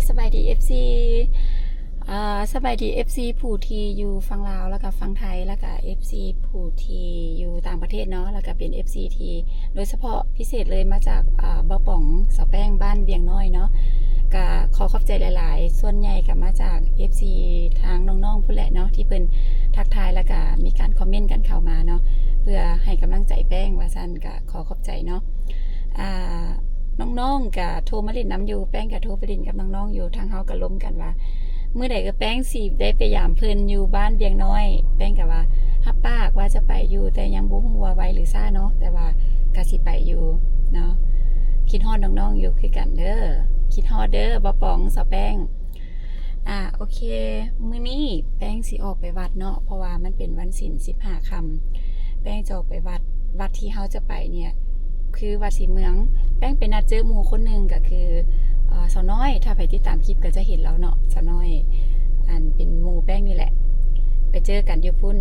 ສະບາຍດີ ເອັຟຊີ ເອີ ສະບາຍດີ ເອັຟຊີ ຜູ້ທີ່ຢູ່ຝັ່ງລາວ ແລ້ວກະຝັ່ງໄທ ແລ້ວກະ ເອັຟຊີ ຜູ້ທີ່ຢູ່ຕ່າງປະເທດເນາະ ແລ້ວກະເປັນ ເອັຟຊີ ທີ່ ໂດຍສະເພາະພິເສດເລີຍມາຈາກ ອາ ບ່າວປອງ ສາວແປ້ງ ບ້ານວຽງນ້ອຍເນາະ ກະຂໍຂອບໃຈຫຼາຍໆ ສ່ວນໃຫຍ່ກະມາຈາກ ເອັຟຊີ ທາງນ້ອງໆ ພຸ້ນແຫຼະເນາະ ທີ່ເພິ່ນທັກທາຍ ແລ້ວກະມີການຄອມເມັນກັນເຂົ້າມາເນາະ ເພື່ອໃຫ້ກຳລັງໃຈແປ້ງວ່າຊັ້ນ ກະ ຂໍຂອບໃຈເນາະ ອາ ນ້ອງໆ ກະໂທມາຫຼິ້ນນຳຢູ່ ແປ້ງກະໂທໄປຫຼິ້ນກັບນ້ອງໆ ຢູ່ ທາງເຮົາກະລົມກັນວ່າ ມື້ໃດເອື້ອຍແປ້ງຊິໄດ້ໄປຢາມເພິ່ນຢູ່ບ້ານວຽງນ້ອຍ ແປ້ງກະວ່າຮັບປາກວ່າຈະໄປຢູ່ ແຕ່ຍັງບໍ່ຮູ້ວ່າໄວຫຼືຊ້າເນາະ ແຕ່ວ່າກະຊິໄປຢູ່ເນາະ ຄິດຮອດນ້ອງໆ ຢູ່ຄືກັນເດີ ຄິດຮອດເດີ ບ່າວປອງ ສາວແປ້ງ. ອາ ໂອເຄ ມື້ນີ້ແປ້ງຊິອອກໄປວັດເນາະ ເພາະວ່າມັນເປັນວັນສິນສິບຫ້າຄ່ຳ ແປ້ງຈະອອກໄປວັດ ວັດທີ່ເຮົາຈະໄປເນ່ຍ ຄືວັດສີເມືອງ ແປ້ງໄປນັດເຈີໝູ່ຄົນໜຶ່ງ ກະຄື ອາ ສາວນ້ອຍ ຖ້າໃຜຕິດຕາມຄລິບກະຈະເຫັນລາວເນາະ ສາວນ້ອຍ ອັນເປັນໝູ່ແປ້ງນີ້ແຫຼະ ໄປເຈີກັນຢູ່ພຸ້ນ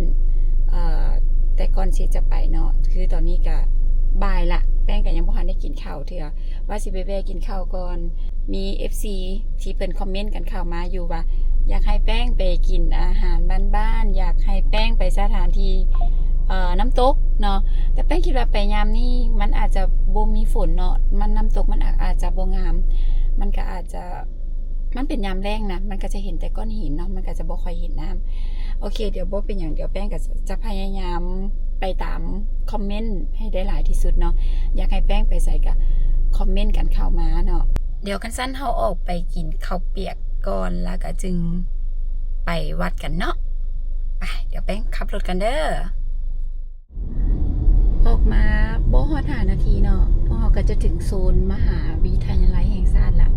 ອາ ແຕ່ກ່ອນຊິຈະໄປເນາະ ຄືຕອນນີ້ກະບ່າຍລະ ແປ້ງກະຍັງບໍ່ທັນໄດ້ກິນເຂົ້າເທື່ອ ວ່າຊິໄປແວ່ກິນເຂົ້າກ່ອນ ມີ ເອັຟຊີ ທີ່ເພິ່ນຄອມເມັນກັນເຂົ້າມາຢູ່ວ່າ ຢາກໃຫ້ແປ້ງໄປກິນອາຫານບ້ານໆ ຢາກໃຫ້ແປ້ງໄປສະຖານທີ່ ເອີ ນ້ຳຕົກເນາະ ແຕ່ແປ້ງຄິດວ່າໄປຍາມນີ້ມັນອາດຈະບໍ່ມີຝົນເນາະ ມັນ ນ້ຳຕົກມັນອາດຈະບໍ່ງາມ ມັນກະອາດຈະ ມັນເປັນຍາມແລ້ງນະ ມັນກະຈະເຫັນແຕ່ກ້ອນຫີນເນາະ ມັນກະຈະບໍ່ຄ່ອຍເຫັນນ້ຳ ໂອເຄ ດຽວບໍ່ເປັນຫຍັງ ດຽວແປ້ງກະຈະພະຍາຍາມໄປຕາມຄອມເມັນໃຫ້ໄດ້ຫຼາຍທີ່ສຸດເນາະ ຢາກໃຫ້ແປ້ງໄປໃສກະຄອມເມັນກັນເຂົ້າມາເນາະ ດຽວຄັນຊັ້ນເຮົາອອກໄປກິນເຂົ້າປຽກກ່ອນ ແລ້ວກະຈຶ່ງໄປວັດກັນເນາະ ໄປ ດຽວແປ້ງຂັບລົດກັນເດີ. ອອກມາບໍ່ຮອດຫ້ານາທີເນາະ ພວກເຮົາກະຈະເຖິງໂຊນມະຫາວິທະຍາໄລແຫ່ງຊາດລະ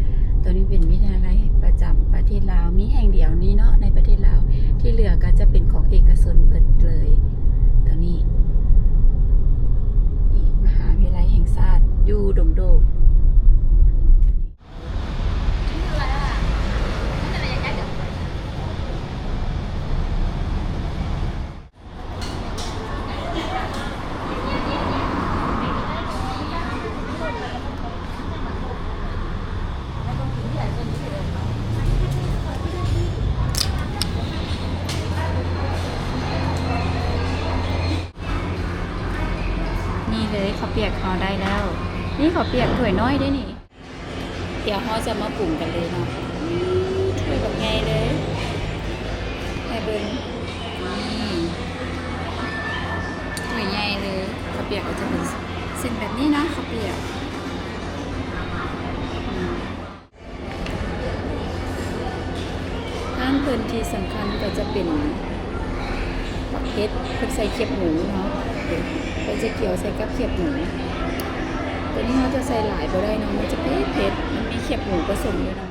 ໂຕນີ້ເປັນວິທະຍາໄລປະຈຳປະເທດລາວ ມີແຫ່ງດຽວນີ້ເນາະ ໃນປະເທດລາວ ທີ່ເຫຼືອກະຈະເປັນຂອງເອກະຊົນເບິດເລີຍ ໂຕນີ້ ນີ້ ມະຫາວິທະຍາໄລແຫ່ງຊາດຢູ່ດົງໂດກ. ນີ້ເລີຍ ເຂົ້າປຽກເຮົາໄດ້ແລ້ວ ນີ້ເຂົ້າປຽກຖ້ວຍນ້ອຍເດ້ນີ້. ດຽວເຮົາຈະມາປຸງກັນເລີຍເນາະ ອື ຖ້ວຍບັກໃຫຍ່ເລີຍ ໃຫ້ເບິ່ງ ນີ້ ຖ້ວຍໃຫຍ່ເລີຍ ເຂົ້າປຽກກະຈະເປັນເສັ້ນແບບນີ້ເນາະ ເຂົ້າປຽກ ອື ຮ້ານເພິ່ນທີ່ສຳຄັນກະຈະເປັນບັກເຜັດ ເພິ່ນໃສ່ຄຽບໝູເນາະ ເພິ່ນຈະກຽວໃສ່ກັບຄຽບໝູ ໂຕນີ້ເຮົາຈະໃສ່ຫຼາຍບໍ່ໄດ້ເນາະ ມັນຈະເຜັດໆ ມັນມີຄຽບໝູປະສົມຢູ່ນຳ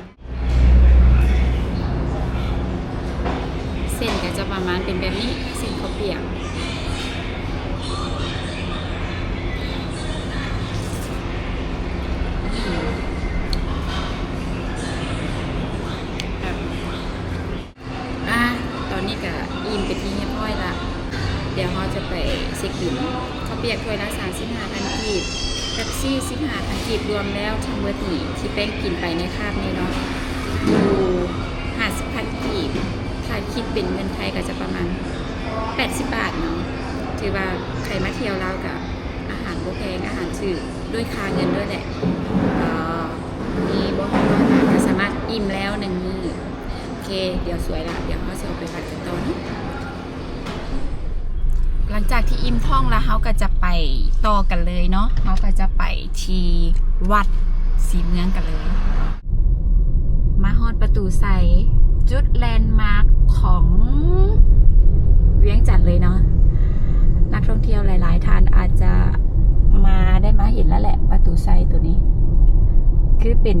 ເສັ້ນກະຈະປະມານເປັນແບບນີ້ ເສັ້ນເຂົ້າປຽກ ອື ແບບ ອາ ຕອນນີ້ກະອີ່ມເປັນທີ່ຮຽບຮ້ອຍລະ ດຽວເຮົາຈະໄປເຊັກບິນ ເຂົ້າປຽກຖ້ວຍລະສາມສິບຫ້າພັນກີບ ເປັບຊີສິບຫ້າພັນກີບ ລວມແລ້ວທັງເບິດນີ້ທີ່ແປ້ງກິນໄປໃນຄາບນີ້ເນາະ ຢູ່ຫ້າສິບພັນກີບ ຖ້າຄິດເປັນເງິນໄທກະຈະປະມານແປດສິບບາດເນາະ ຖືວ່າໃຜມາທ່ຽວລາວກະອາຫານບໍ່ແພງ ອາຫານຖືກ ດ້ວຍຄ່າເງິນດ້ວຍແຫຼະ ເອີ ມີບໍ່ຮ້ອຍບາດກະສາມາດອີ່ມແລ້ວໜຶ່ງມື້. ໂອເຄ ດຽວສວຍລະ ດຽວເຮົາຊິອອກໄປວັດກັນຕໍ່ເນາະ ຫຼັງຈາກທີ່ອີ່ມທ້ອງລະ ເຮົາກະຈະໄປຕໍ່ກັນເລີຍເນາະ ເຮົາກະຈະໄປທີ່ວັດສີເມືອງກັນເລີຍ ມາຮອດປະຕູໄຊ ຈຸດແລນມາກຂອງວຽງຈັນເລີຍເນາະ ນັກທ່ອງທ່ຽວຫຼາຍໆທ່ານອາດຈະມາ ໄດ້ມາເຫັນລະແຫຼະ ປະຕູໄຊໂຕນີ້ ຄືເປັນ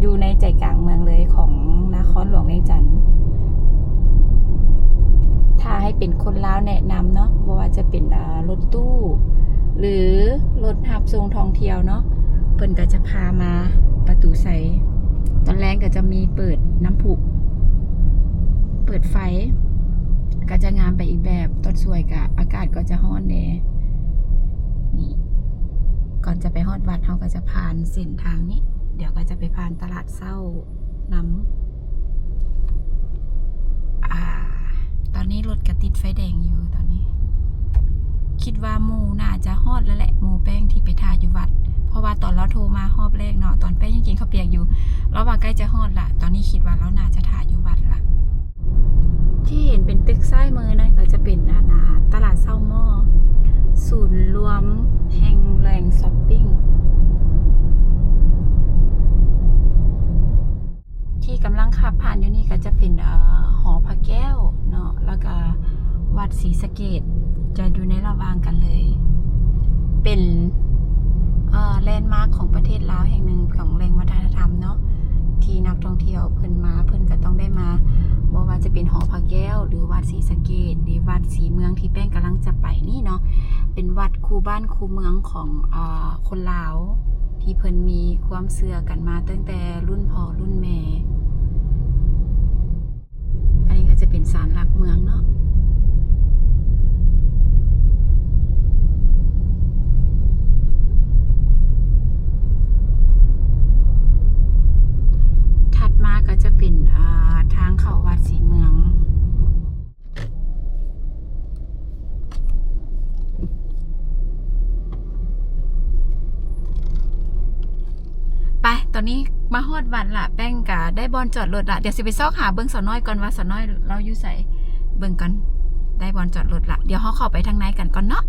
ຢູ່ໃນໃຈກາງເມືອງເລີຍຂອງນະຄອນຫຼວງວຽງຈັນ ຖ້າໃຫ້ເປັນຄົນລາວແນະນຳເນາະ ບໍ່ວ່າຈະເປັນ ອາ ລົດຕູ້ ຫຼື ລົດຮັບສົ່ງທ່ອງທ່ຽວເນາະ ເພິ່ນກະຈະພາມາປະຕູໄຊ ຕອນແລງກະຈະມີເປີດນ້ຳພຸ ເປີດໄຟ ກະຈະງາມໄປອີກແບບ ຕອນສວຍກະອາກາດກໍຈະຮ້ອນແດ່ ນີ້ ກ່ອນຈະໄປຮອດວັດ ເຮົາກະຈະຜ່ານເສັ້ນທາງນີ້ ດຽວກະຈະໄປຜ່ານຕະຫຼາດເຊົ້າ ນຳ. ອາ ຕອນນີ້ລົດກະຕິດໄຟແດງຢູ່ຕອນນີ້. ຄິດວ່າໝູ່ໜ້າຈະຮອດແລ້ວແຫຼະ ໝູ່ແປ້ງທີ່ໄປຖ້າຢູ່ວັດ ເພາະວ່າຕອນລາວໂທມາຮອບແລກເນາະ ຕອນແປ້ງຍັງກິນເຂົ້າປຽກຢູ່ ລາວວ່າໃກ້ຈະຮອດລະ. ຕອນນີ້ຄິດວ່າລາວໜ້າຈະຖ້າຢູ່ວັດລະ. ທີ່ເຫັນເປັນຕຶກຊ້າຍມືນັ້ນກໍຈະເປັນ ອາ ຕະຫຼາດເຊົ້າມໍ່ ສູນລວມແຫ່ງແຫຼ່ງຊັອບປິງ. ທີ່ກຳລັງຂັບຜ່ານຢູ່ນີ້ກໍຈະເປັນ ເອີ ຫໍພະແກ້ວເນາະ ແລ້ວກໍວັດສີສະເກດ ຈະຢູ່ໃນລະຫວ່າງກັນເລີຍ. ເປັນ ເອີ ແລນມາກຂອງປະເທດລາວແຫ່ງໜຶ່ງ ຂອງແຫຼ່ງວັດທະນະທຳເນາະ ທີ່ນັກທ່ອງທ່ຽວເພິ່ນມາ ເພິ່ນກໍຕ້ອງໄດ້ມາ ບໍ່ວ່າຈະເປັນຫໍພະແກ້ວ ຫຼື ວັດສີສະເກດ ຫຼື ວັດສີເມືອງ ທີ່ແປ້ງກຳລັງຈະໄປນີ້ເນາະ ເປັນວັດຄູ່ບ້ານຄູ່ເມືອງຂອງ ເອີ ຄົນລາວ ທີ່ເພິ່ນມີຄວາມເຊື່ອກັນມາຕັ້ງແຕ່ລຸ້ນພໍ່ລຸ້ນແມ່. ອັນນີ້ກໍຈະເປັນສານຫຼັກເມືອງເນາະ. ຖັດມາກໍຈະເປັນ ເອີ ທາງເຂົ້າວັດສີເມືອງ. ໄປ ຕອນນີ້ມາຮອດວັດລະ ແປ້ງກະໄດ້ບ່ອນຈອດລົດລະ. ດຽວຊິໄປຊອກຫາເບິ່ງສາວນ້ອຍກ່ອນວ່າສາວນ້ອຍລາວຢູ່ໃສ ເບິ່ງກ່ອນ. ໄດ້ບ່ອນຈອດລົດລະ ດຽວເຮົາເຂົ້າໄປທາງໃນກັນກ່ອນເນາະ.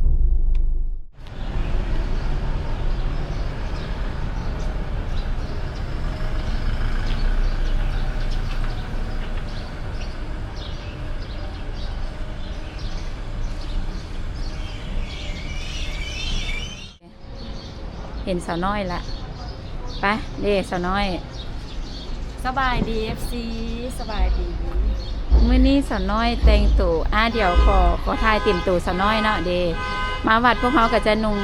ເຫັນສາວນ້ອຍລະ ໄປເດ້ສາວນ້ອຍ. ສະບາຍດີ ເອັຟຊີ ສະບາຍດີ. ມື້ນີ້ສາວນ້ອຍແຕ່ງໂຕ ອາ ດຽວຂໍ ຂໍຖ່າຍເຕັມໂຕສາວນ້ອຍເນາະເດ. ມາວັດພວກເຮົາກໍຈະນຸ່ງ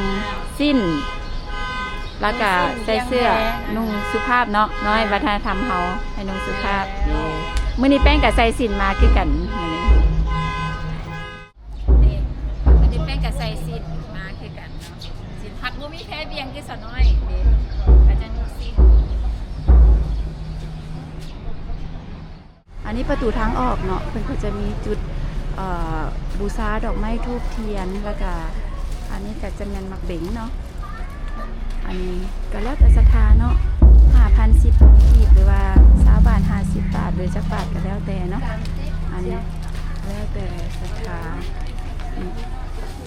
ສິ້ນ ແລ້ວກໍໃສ່ເສື້ອນຸ່ງສຸພາບເນາະ ນ້ອຍວັດທະນະທຳເຮົາໃຫ້ນຸ່ງສຸພາບເດ. ມື້ນີ້ແປ້ງກໍໃສ່ສິ້ນມາຄືກັນ ມື້ນີ້ ນີ້ ມື້ນີ້ແປ້ງກໍໃສ່ສິ້ນມາຄືກັນເນາະ. ສິ້ນພັດບໍ່ມີແພວຽງຄືສາວນ້ອຍເດ ກໍຈະນຸ່ງສິ້ນ. ອັນນີ້ປະຕູທາງອອກເນາະ ເພິ່ນກໍຈະມີຈຸດ ເອີ ບູຊາດອກໄມ້ທູບທຽນ ແລ້ວກະອັນນີ້ກໍຈະແມ່ນໝາກເບັງເນາະ. ອັນນີ້ກໍແລ້ວແຕ່ສັດທາເນາະ ຫ້າພັນ ສິບພັນກີບ ຫຼືວ່າຊາວບາດ ຫ້າສິບບາດ ຫຼືຈັກບາດກໍແລ້ວແຕ່ເນາະ. ອັນນີ້ແລ້ວແຕ່ສັດທາ.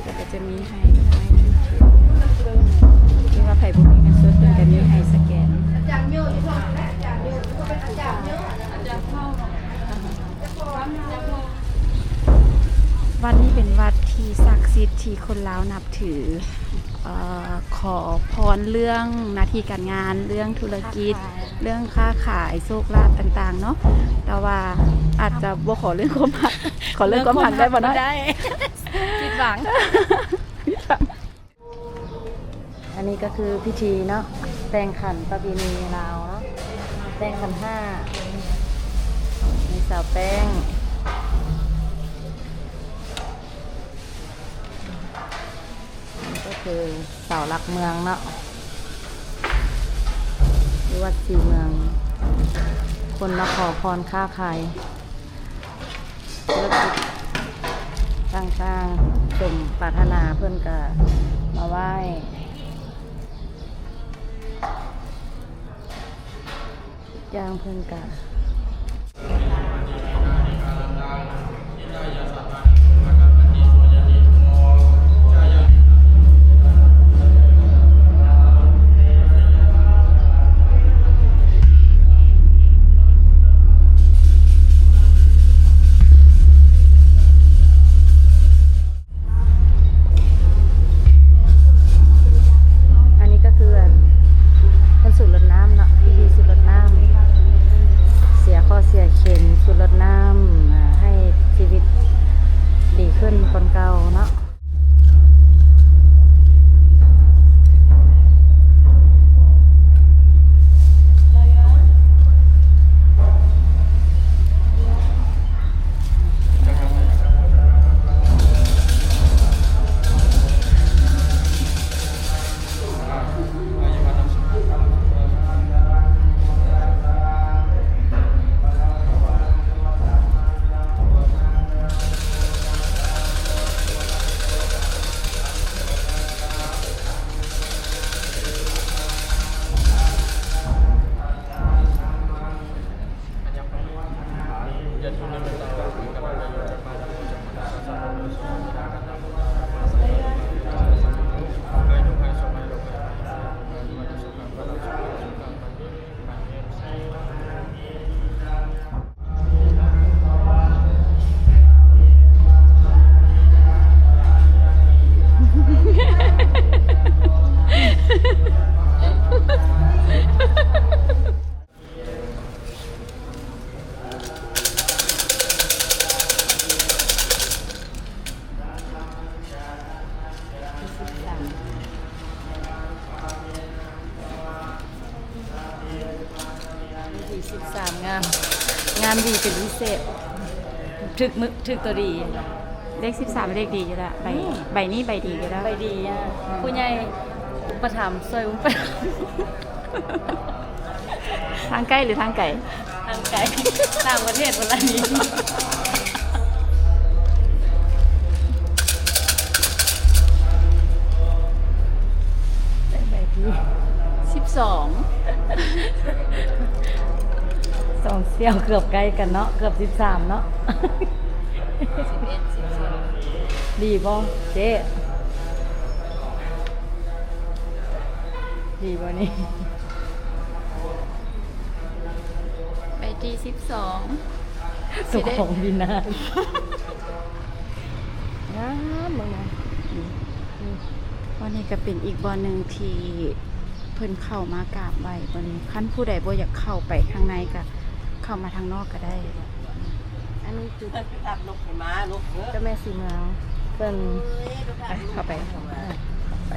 ແລ້ວກໍຈະມີໃຫ້ ຫຼືວ່າໃຜບໍ່ມີເງິນສົດເພິ່ນກໍມີໃຫ້ສະແກນ. ວັດນີ້ເປັນວັດທີ່ສັກສິດທີ່ຄົນລາວນັບຖື ເອີ ຂໍພອນເລື່ອງໜ້າທີ່ການງານ ເລື່ອງທຸລະກິດ ຄ້າຂາຍ ເລື່ອງຄ້າຂາຍ ໂຊກລາບຕ່າງໆເນາະ. ແຕ່ວ່າອາດຈະບໍ່ຂໍເລື່ອງຄວາມຮັກ ຂໍເລື່ອງຄວາມຮັກໄດ້ບໍ່ນ້ອຍ? ຜິດຫວັງ. ອັນນີ້ກໍຄືພິທີເນາະ ແຕ່ງຂັນປະເພນີລາວເນາະ ແຕ່ງຂັນຫ້າ ມີສາວແປ້ງ ນີ້ກໍຄືເສົາຫຼັກເມືອງເນາະ ຢູ່ວັດສີເມືອງ ຄົນມາຂໍພອນຄ້າຂາຍ ທຸລະກິດຕ່າງໆ ສົມປາດຖະໜາເພິ່ນກະມາໄຫວ້ ທຸກຢ່າງເພິ່ນກະ ອັນນີ້ກໍຄື ອັນ ເພິ່ນສູດລົດນ້ຳເນາະ ພິທີສູດລົດນ້ຳ ເສຍເຄາະເສຍເຂັນ ສູດລົດນ້ຳ ໃຫ້ຊີວິດ ສິບສາມງາມ ງາມດີເປັນພິເສດ ຖືກມື້ ຖືກຕົວດີ. ເລກສິບສາມເປັນເລກດີຢູ່ແລ້ວ ໃບ ອືມ ໃບນີ້ໃບດີຢູ່ແລ້ວ ໃບດີອະ ອືມ ຜູ້ໃຫຍ່ອຸປະຖຳ ຊ່ວຍອຸປະຖຳ. ທາງໃກ້ ຫຼື ທາງໄກ? ທາງໄກ ຕ່າງປະເທດພຸ້ນລະນີ້. ໄດ້ໃບທີສິບສອງ ສອງສ່ຽວເກືອບໃກ້ກັນເນາະ ເກືອບສິບສາມເນາະ. ສິບເອັດ ສິບສອງ ດີບໍ່ເຈ້? ດີບໍ່ນີ້? ໃບທີສິບສອງ ເຈົ້າຂອງບິນນາ ງາມເບິ່ງນະ. ນີ້ ນີ້ ບ່ອນນີ້ກະເປັນອີກບ່ອນໜຶ່ງທີ່ເພິ່ນເຂົ້າມາກາບໄຫວ້ບ່ອນນີ້. ຄັນຜູ້ໃດບໍ່ຢາກເຂົ້າໄປຂ້າງໃນກະເຂົ້າມາທາງນອກກະໄດ້. ອັນນີ້ຈຸດ ເຈົ້າແມ່ສີເມືອງເພິ່ນ ໄປ ເຂົ້າໄປ ເຂົ້າໄປ.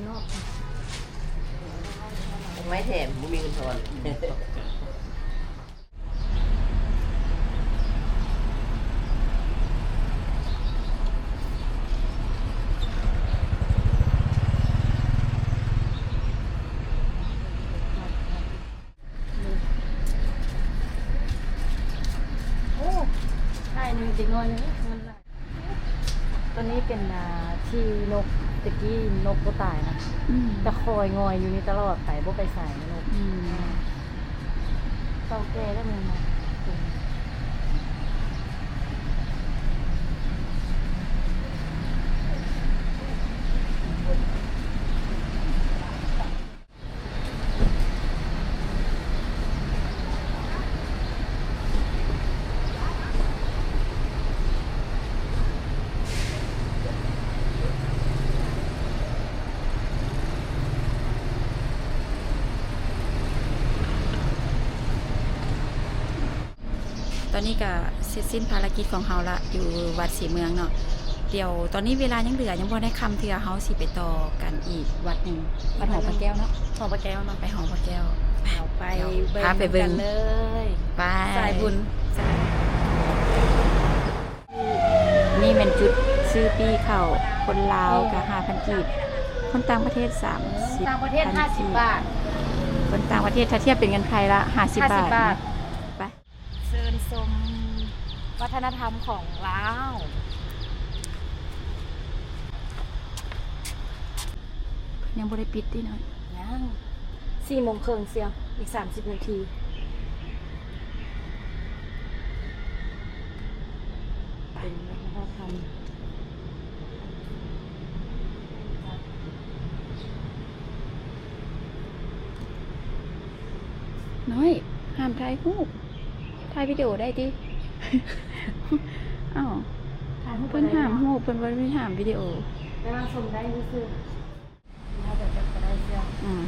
ດອກໄມ້ແຖມ ບໍ່ມີເງິນທອນ. ໂອ້ ຖ່າຍໜຶ່ງຈັກໜ້ອຍໜຶ່ງ ມັນຫຼາຍ. ຕົວນີ້ເປັນ ອ່າ ທີ່ນົກ ແຕ່ກີ້ນົກບໍ່ຕາຍນະ ອືມ ກະຄອຍງອຍຢູ່ນີ້ຕະຫຼອດໄປ ບໍ່ໄປໃສນົກ ອືມ ເກົ່າແກ່ແລ້ວແມ່ນບໍ່? ຕອນນີ້ກະເສັດສິ້ນພາລະກິດຂອງເຮົາລະ ຢູ່ວັດສີເມືອງເນາະ. ດຽວຕອນນີ້ເວລາຍັງເຫຼືອ ຍັງບໍ່ໄດ້ຄ່ຳເທື່ອ ເຮົາຊິໄປຕໍ່ກັນອີກວັດໜຶ່ງ ວັດຫອພະແກ້ວເນາະ ຫອພະແກ້ວເນາະ ໄປຫອພະແກ້ວ ເຮົາໄປ ດຽວພາໄປເບິ່ງ ເບິ່ງກັນເລີຍ ໄປ ສາຍບຸນ. ນີ້ແມ່ນຈຸດຊື້ປີ້ເຂົ້າ ຄົນລາວກະຫ້າພັນກີບ ຄົນຕ່າງປະເທດສາມສິບ ຕ່າງປະເທດຫ້າສິບບາດ ຄົນຕ່າງປະເທດ ຖ້າທຽບເປັນເງິນໄທລະຫ້າສິບບາດ ຫ້າສິບບາດ ໄປ ເຊີນຊົມວັດທະນະທຳຂອງລາວ. ຍັງບໍ່ໄດ້ປິດຕິນ້ອຍ? ຍັງ ສີ່ໂມງເຄິ່ງສ່ຽວ ອີກສາມສິບນາທີ. ເປັນວັດທະນະທຳ ນ້ອຍ ຫ້າມຖ່າຍຮູບ ຖ່າຍວິດີໂອໄດ້ຕິ? ອ້າວ ຖ່າຍຮູບ ເພິ່ນຫ້າມຮູບ ເພິ່ນບໍ່ໄດ້ຫ້າມວິດີໂອ ແຕ່ວ່າຊົມໄດ້ຊື່ໆ. ອືມ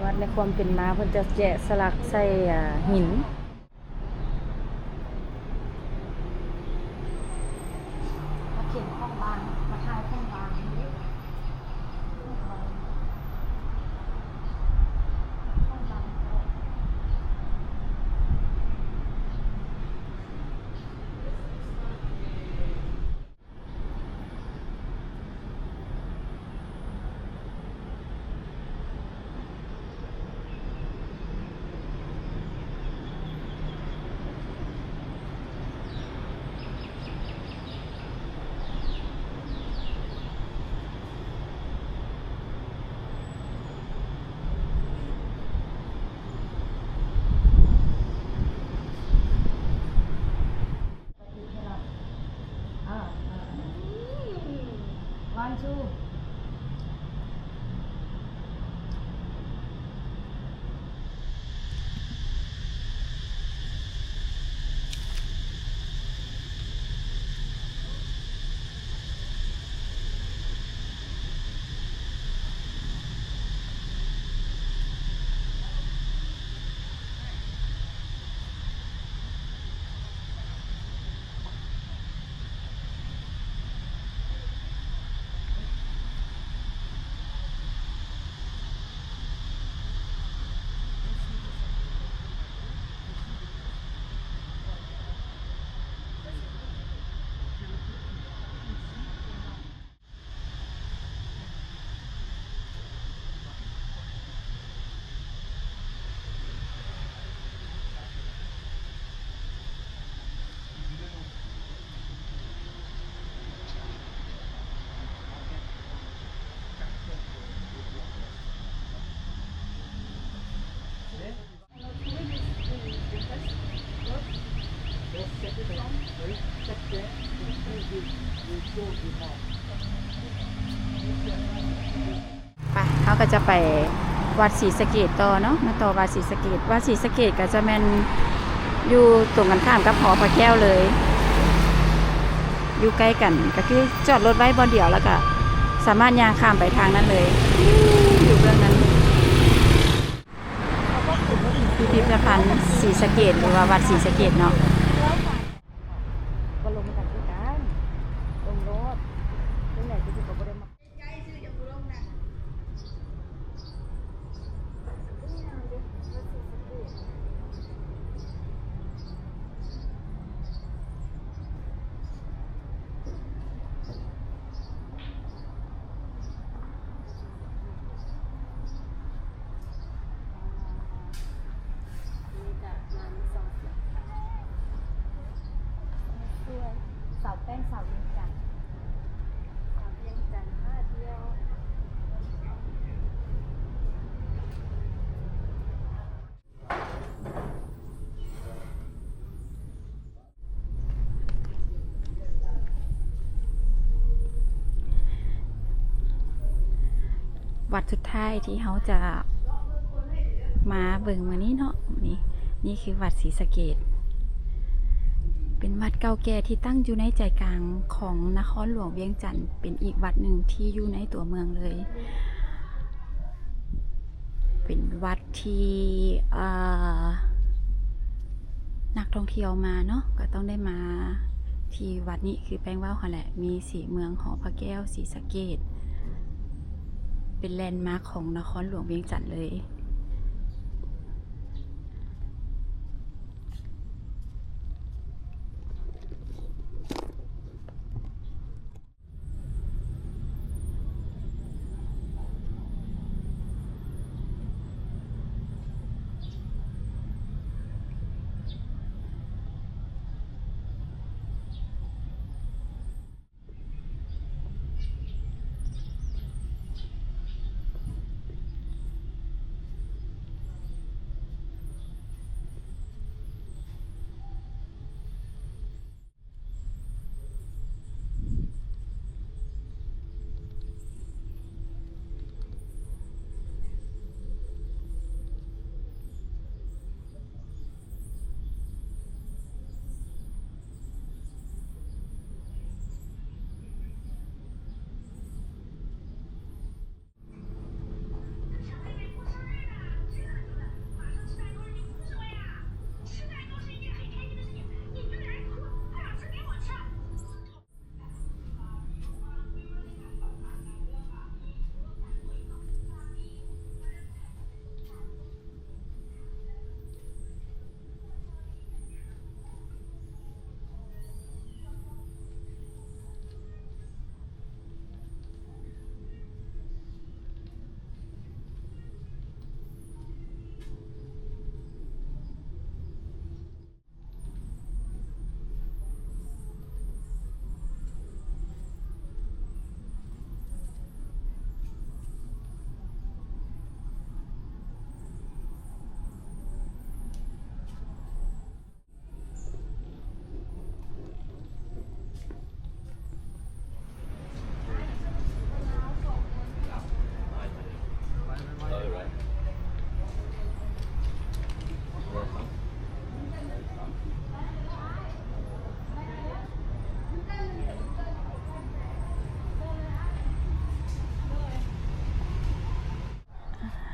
ວັດໃນຄວາມເປັນມາ ເພິ່ນຈະແຈະສະຫຼັກໃສ່ ອ່າ ຫີນ. ມາເຂັນຂອງບາງ ມາຂາຍຂອງບາງເດ້. ເ ກໍຈະໄປວັດສີສະເກດຕໍ່ເນາະ ມາຕໍ່ວັດສີສະເກດ. ວັດສີສະເກດກໍຈະແມ່ນຢູ່ຕົງກັນຂ້າມກັບຫໍພະແກ້ວເລີຍ ຢູ່ໃກ້ກັນ ກໍຄືຈອດລົດໄວ້ບ່ອນດຽວ ແລ້ວກໍສາມາດຍ່າງຂ້າມໄປທາງນັ້ນເລີຍ ຢູ່ເບື້ອງນັ້ນ ພິພິທະພັນສີສະເກດ ຫຼືວ່າວັດສີສະເກດເນາະ. ກໍລົງມາຈາກຄືກັນ ລົງໂລດ ຈັ່ງໃດກໍຄືກໍບໍ່ໄດ້ມາ ໃກ້ຊື່ຍັງບໍ່ລົງນະ ສາວແປ້ງ ສາວວຽງຈັນ ສາວວຽງຈັນພາທ່ຽວ. ວັດສຸດທ້າຍທີ່ເຮົາຈະມາເບິ່ງມື້ນີ້ເນາະ ນີ້ ນີ້ຄືວັດສີສະເກດ ເປັນວັດເກົ່າແກ່ທີ່ຕັ້ງຢູ່ໃນໃຈກາງຂອງນະຄອນຫຼວງວຽງຈັນ ເປັນອີກວັດໜຶ່ງທີ່ຢູ່ໃນຕົວເມືອງເລີຍ. ເປັນວັດທີ່ ເອີ ນັກທ່ອງທ່ຽວມາເນາະ ກໍຕ້ອງໄດ້ມາທີ່ວັດນີ້ ຄືແປ້ງເວົ້າຫັ້ນແຫຼະ ມີສີເມືອງ ຫໍພະແກ້ວ ສີສະເກດ ເປັນແລນມາກຂອງນະຄອນຫຼວງວຽງຈັນເລີຍ.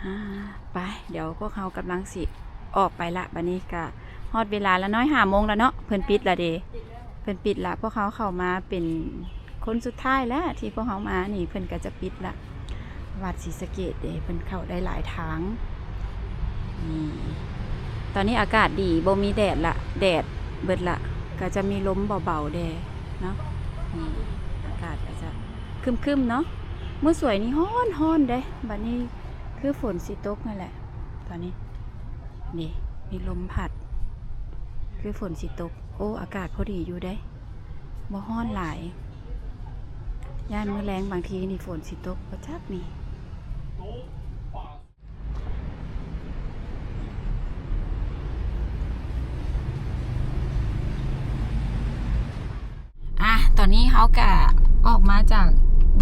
ອາ ໄປ ດຽວພວກເຮົາກຳລັງຊິອອກໄປລະ. ບັດນີ້ກະຮອດເວລາລະເນາະ ຫ້າໂມງລະເນາະ ເພິ່ນປິດລະເດ ເພິ່ນປິດລະ. ພວກເຮົາເຂົ້າມາເປັນຄົນສຸດທ້າຍລະ ທີ່ພວກເຮົາມານີ້ ເພິ່ນກະຈະປິດລະ. ວັດສີສະເກດເດ ເພິ່ນເຂົ້າໄດ້ຫຼາຍທາງ. ນີ້ ຕອນນີ້ອາກາດດີ ບໍ່ມີແດດລະ ແດດເບິດລະ ກະຈະມີລົມເບົາໆແດ່ເນາະ. ນີ້ ອາກາດກະຈະຄຶ້ມໆເນາະ. ມື້ສວຍນີ້ຮ້ອນໆເດ້ ບັດນີ້ ຄືຝົນຊິຕົກນັ້ນແຫຼະຕອນນີ້. ນີ້ ມີລົມພັດ ຄືຝົນຊິຕົກ. ໂອ້ ອາກາດພໍດີຢູ່ເດ້ ບໍ່ຮ້ອນຫຼາຍ. ຢ້ານມື້ແລງບາງທີນີ້ຝົນຊິຕົກ ບໍ່ຈັກນີ້. ອາ ຕອນນີ້ເຮົາກະອອກມາຈາກ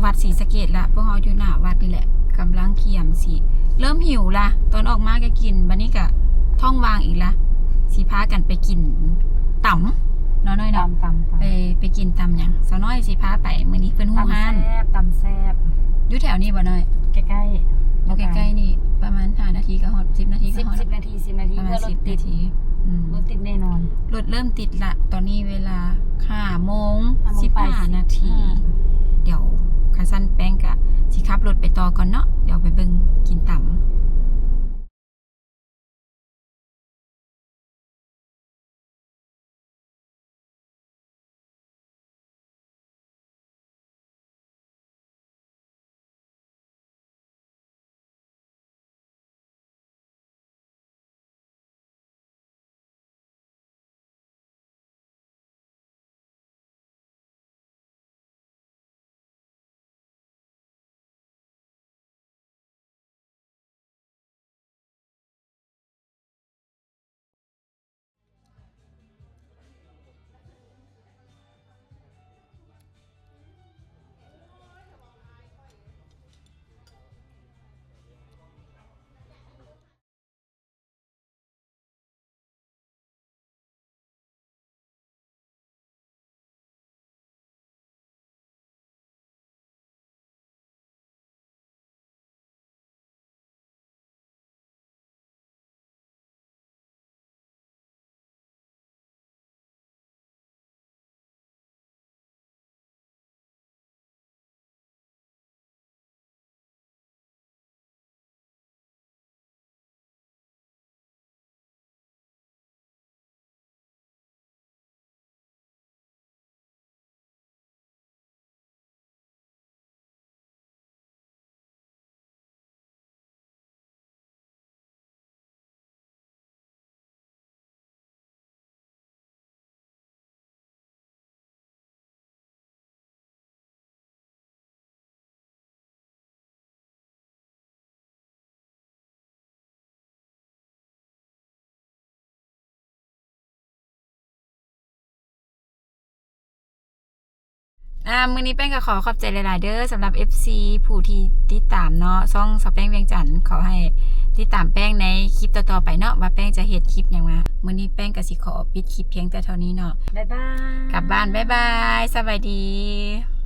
ວັດສີສະເກດລະ ພວກເຮົາຢູ່ໜ້າວັດນີ້ແຫຼະ ກຳລັງ ກຽມຊິເລີ່ມຫິວລະ ຕອນອອກມາກໍກິນ ບັດນີ້ກໍທ້ອງວ່າງອີກລະ ຊິພາກັນໄປກິນຕຳເນາະນ້ອຍເນາະ. ຕຳ ຕຳ ຕຳ ໄປ ໄປກິນຕຳຫຍັງ? ສາວນ້ອຍຊິພາໄປ ມື້ນີ້ເພິ່ນຮູ້ຮ້ານ ຕຳແຊບ ຕຳແຊບ. ຢູ່ແຖວນີ້ບໍ່ນ້ອຍ? ໃກ້ໆ ບໍ່ ໃກ້ໆນີ້ ປະມານຫ້ານາທີກໍຮອດ ສິບນາທີກໍຮອດ ສິບນາທີ ສິບນາທີ ເພື່ອລົດຕິດ ອືມ ລົດຕິດແນ່ນອນ. ລົດເລີ່ມຕິດລະ ຕອນນີ້ເວລາຫ້າໂມງສິບຫ້ານາທີ. ດຽວຄັນຊັ້ນແປ້ງກະຊິຂັບລົດໄປຕໍ່ກ່ອນເນາະ ດຽວໄປເບິ່ງກິນຕຳ. ອ່າ ມື້ນີ້ແປ້ງກໍຂໍຂອບໃຈຫຼາຍໆເດີ ສຳລັບເອັຟຊີຜູ້ທີ່ຕິດຕາມເນາະ ຊ່ອງສາວແປ້ງວຽງຈັນ. ຂໍໃຫ້ຕິດຕາມແປ້ງໃນຄລິບຕໍ່ໆໄປເນາະ ວ່າແປ້ງຈະເຮັດຄລິບຫຍັງມາ. ມື້ນີ້ແປ້ງກໍຊິຂໍປິດຄລິບພຽງແຕ່ເທົ່ານີ້ເນາະ. ບາຍບາຍ ກັບບ້ານ ບາຍບາຍ ສະບາຍດີ.